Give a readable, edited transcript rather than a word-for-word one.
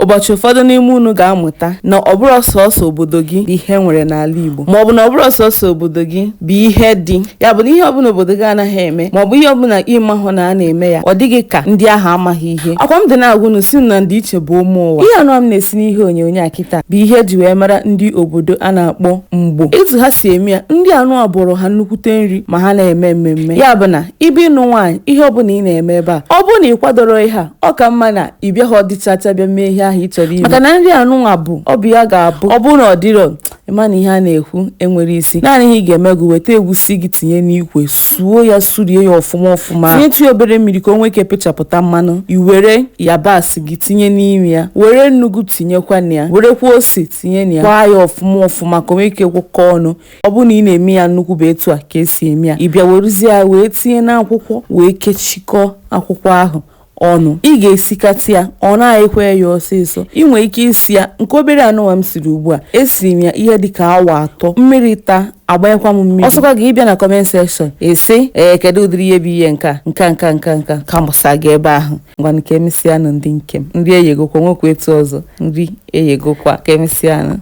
Ụbọchị ụfọdụ n'ime unu ga-amụta na ọ bụrụ sọsọ obodo gị bụ ihe nwere n'ala Igbo, ma ọ bụ na ọ bụrụ sọsọ obodo gị bụ ihe dị ya, bụ na ihe ọbụla obodo gị anaghị eme, ma ọ bụ ihe ọbụla ịmahụ na a na-eme ya, ọ dịghị ka ndị ahụ amaghị ihe. Akwa m dị na-agwa unu si na ndị iche bụ ụmụ ụwa. Ihe anụ m na-esi n'ihe onyonyo a kịta bụ ihe eji wee mara ndị obodo a na-akpọ Mgbo. Etu ha si eme ya, ndị anụ a bụrụ ha nnukwute nri ma ha na-eme mmemme. Ya bụ na ịbịa ịnụ nwaanyị, ihe ọbụla ị na-eme ebe a, ọ bụrụ na ị kwadoro ihe a, ọ ka mma na ị bịaghị ọdịchacha bịa mee ihe ahụ ị chọrọ ime, maka na nri anụnwa bụ ọ bụ ya ga-abụ. Ọ bụrụ na ọ dịrọ, ịma na ihe a na-ekwu enwere isi. Naanị ihe ị ga-eme gị, weta egwusi gị, tinye n'ikwe, suo ya, surie ya ọfụma ọfụma, tinyetụ ya obere mmiri ka o nwee ike pịchapụta mmanụ. I were yabasị gị tinye n'ime ya, were nnu gị tinyekwa na ya, werekwa ose tinye na ya, kwaa ya ọfụma ọfụma ka o nwee ike gwụkọ ọnụ. Ọ bụrụ na ị na-eme ya nnukwu, bụ etu a ka esi eme ya. Ị bịa werezie ya wee tinye n'akwụkwọ, wee kechikọọ akwụkwọ ahụ ọnụ. Ị ga-esikata ya, ọ na-ekwe ya ọsịsọ. Ị nwere ike isi ya nke obere anụnwa m siri ugbu a, esiri m ya ihe dịka awa 3. Mmiri taa, agbanyekwa m mmiri. Ọsọkwa gị ịbịa na comment section esi ee, kedu ụdịrị ihe bụ ihe nka nka nka nka nka ka mụsa gị ebe ahụ. Ngwanụ, ka emesịanụ, ndị nke m. Nri eyegokwa, nwekwa etu ọzọ, nri eyegokwa. Ka emesịanụ.